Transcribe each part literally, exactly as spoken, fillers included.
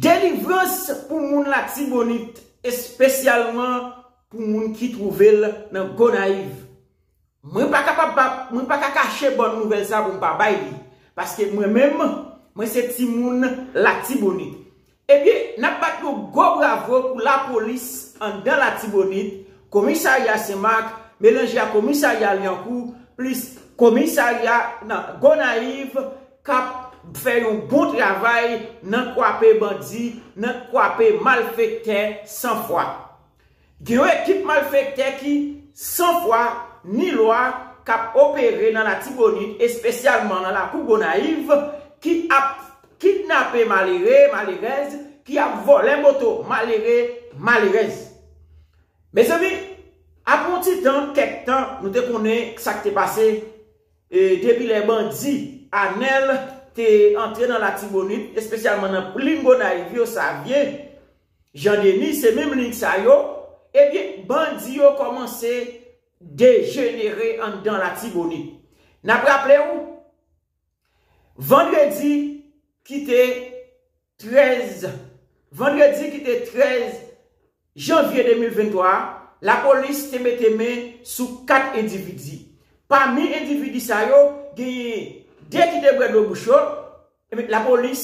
Delivrans pou moun Latibonit, espesyalman pou moun ki twouve l nan Gonayiv. Mwen pa kapab pa, mwen pa ka kache bòn nouvèl sa pou m pa bay li. Paske mwen menm, mwen se timoun Latibonit. Ebyen, n ap bat yon gwo bravo pou lapolis anndan Latibonit, komisarya Senmak, melanje a komisarya Lyankou, plis komisarya nan Gonayiv, k ap fè yon bon travay nan kwape bandi, nan kwape malfektè san fwa. Gen yon ekip malfektè ki san fwa ni lwa k ap opere nan Latibonit, espesyalman nan lakou Gonayiv, ki ap kidnape malere, malerèz, ki ap vòlè moto malere, malerèz. Mezanmi, apre yon ti tan, kèk tan, nou te konnen sa k te pase, e, depi lè bandi Anèl te antre nan Latibonit, espesyalman nan plin Gonayiv yo, Savyen, Jan Deni, se menm liy sa yo, ebyen, bandi yo kòmanse dejenere anndan Latibonit. N ap raple w, vandredi ki te trèz, vandredi ki te trèz janvye de mil venntwa, lapolis te mete men sou kat endividi. Pami endividi sa yo, genyen de ki te bwè dlo bouch yo, ebyen, lapolis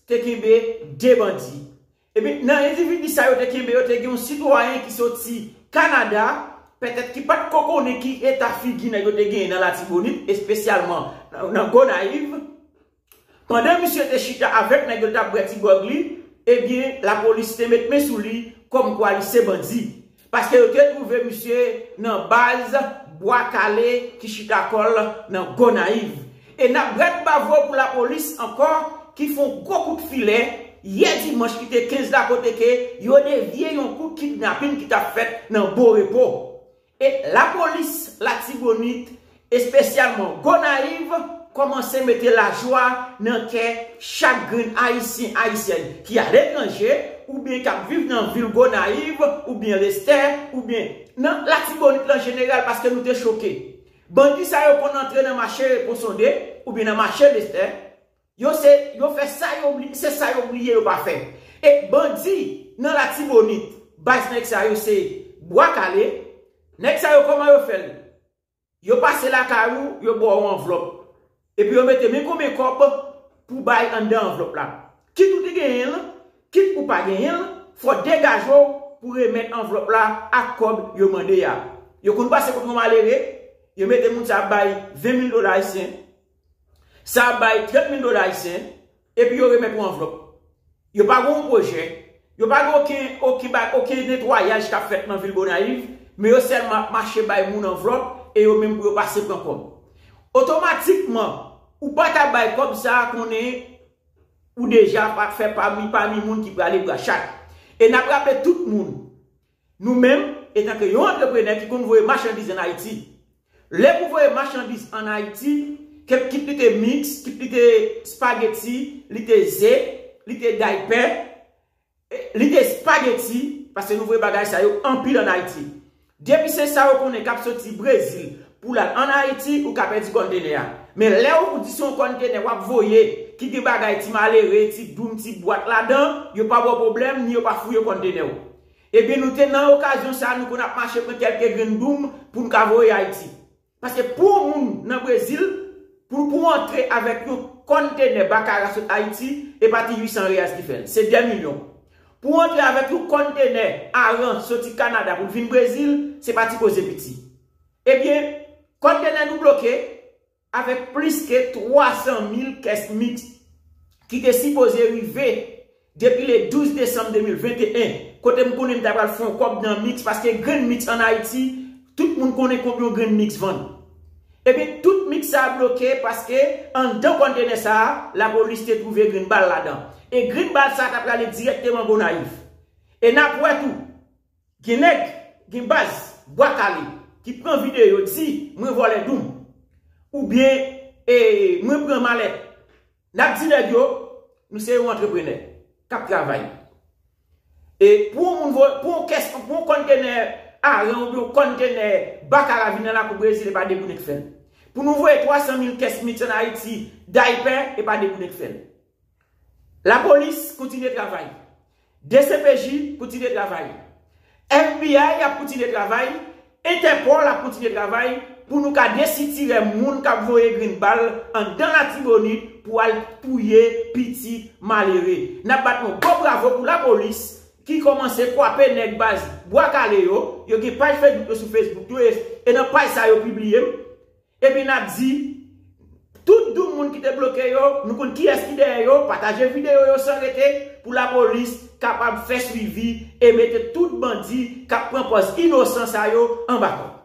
te kenbe de bandi. Ebyen, nan endividi sa yo te kenbe yo, te gen yon sitwayen ki soti Kanada, petèt ki pa t ko konnen ki eta figi nèg yo te genyen nan Latibonit, espesyalman nan, nan Gonayiv. Pandan misye te chita avèk nèg yo t ap bwè ti gwòg li, ebyen, lapolis te met men sou li kòmkwa li se bandi. Paske yo te twouve misye nan baz Bwa Kale ki chita kò l nan Gonayiv. E n ap bat bravo pou lapolis ankò ki fè yon gwo kout filè yè dimanch ki te kenz la kote ke yo devye yon kout kidnapin ki t ap fèt nan Borepo. E lapolis Latibonit, espesyalman Gonayiv, kòmanse mete lajwa nan kè chak grenn Ayisyen, Ayisyèn ki aletranje oubyen k ap viv nan vil Gonayiv oubyen Lestè oubyen nan Latibonit an jeneral paske nou te choke. Bandi sa yo konn antre nan mache Pon Sonde oubyen nan mache Lestè. Yo se, yo fè sa yo bli-, se sa yo bliye yo pa fè. E bandi nan Latibonit, baz nèg sa yo se Bwa Kale. Nèg sa yo kòman yo fè l? Yo pase lakay ou, yo ba w yon anvlòp. Epi yo mete men konbyen kòb pou bay anndan anvlòp la. Kit ou te genyen l, kit ou pa genyen l, fò w degaje w pou remèt anvlòp la ak kòb yo mande a. Yo konn pase kot yon malere, yo mete moun sa ap bay ven mil dola ayisyen, sa ap bay trant mil dola ayisyen, epi yo remèt yon anvlòp. Yo pa gen yon pwojè, yo pa gen okenn, okenn ba-, okenn netwayaj k ap fèt nan vil Gonayiv, men yo sèlman ap mache bay moun anvlòp e yo menm pou yo pase pran kòb. Otomatikman, ou pa ta bay kòb sa a, konnen ou deja pa fè pami, pami moun ki prale bra chat. E n ap raple tout moun, nou menm, etanke yon antreprenè ki konn voye machandiz ann Ayiti, lè pou voye machandiz ann Ayiti, ke, kit li te miks, kit li te espageti, li te ze, li te daypè, e, li te espageti, paske nou voye bagay sa yo anpil ann Ayiti. Depi se sa yo konnen k ap soti Brezil pou l al ann Ayiti, ou ka pèdi kòntenè a. Men lè ou di se yon kòntenè w ap voye, ki gen bagay ti malere, ti doum, ti bwat ladan, yo pa ba w pwoblèm, ni yo pa fouye kòntenè w. Ebyen, nou te nan okazyon sa a, nou konn ap mache pran kèlke grenn doum pou n ka voye Ayiti. Paske pou yon moun nan Brezil, pou, pou antre avèk yon kòntenè bakara sot Ayiti, e pa ti uit san reyal ki fè l. Se dè milyon. Pou antre avèk yon kòntenè aran soti Kanada pou l vin Brezil, se pa ti koze piti. Ebyen, kòntenè nou bloke, avèk plis ke twa san mil kès miks ki te sipoze rive depi le douz desanm de mil venteyen, kote m konnen m ta pral fè yon kòb nan miks, paske grenn miks ann Ayiti, tout moun konnen konbyen yon grenn miks vann. Ebyen, tout miks sa a bloke paske anndan kòntenè sa a, lapolis te twouve grenn bal ladan. E grenn bal sa a ta prale dirèkteman Gonayiv. E n ap wè tou, gen nèg, gen baz, Bwa Kale, ki pran videyo, di, "Mwen vòlè doum." Oubyen, e, "Mwen pran malèt." N ap di nèg yo, "Nou se yon antreprenè k ap travay." E pou yon moun vo-, pou yon kès, pou yon kòntenè aran oubyen yon kòntenè bakara vin nan lakou Brezil, e pa de goud nèg fè l. Pou nou voye twa san mil kès miks ann Ayiti, daypè, e pa de goud nèg fè l. Lapolis kontinye travay. D C P J kontinye travay. F B I ap kontinye travay. Entèpòl ap kontinye travay pou nou ka desitirè moun k ap voye grenn bal anndan Latibonit pou al touye pitit malere. N ap bat yon gwo bravo pou lapolis ki kòmanse kwape nèg baz Bwa Kale yo. Yo gen paj Facebook yo sou Facebook tou e, e nan paj sa yo pibliye m. Epi n ap di, tout doub moun ki te bloke yo, nou konn kiyès ki dèyè yo, pataje videyo yo san rete pou lapolis kapab fè swivi e mete tout bandi k ap pran pòz inosan sa yo anba kòd.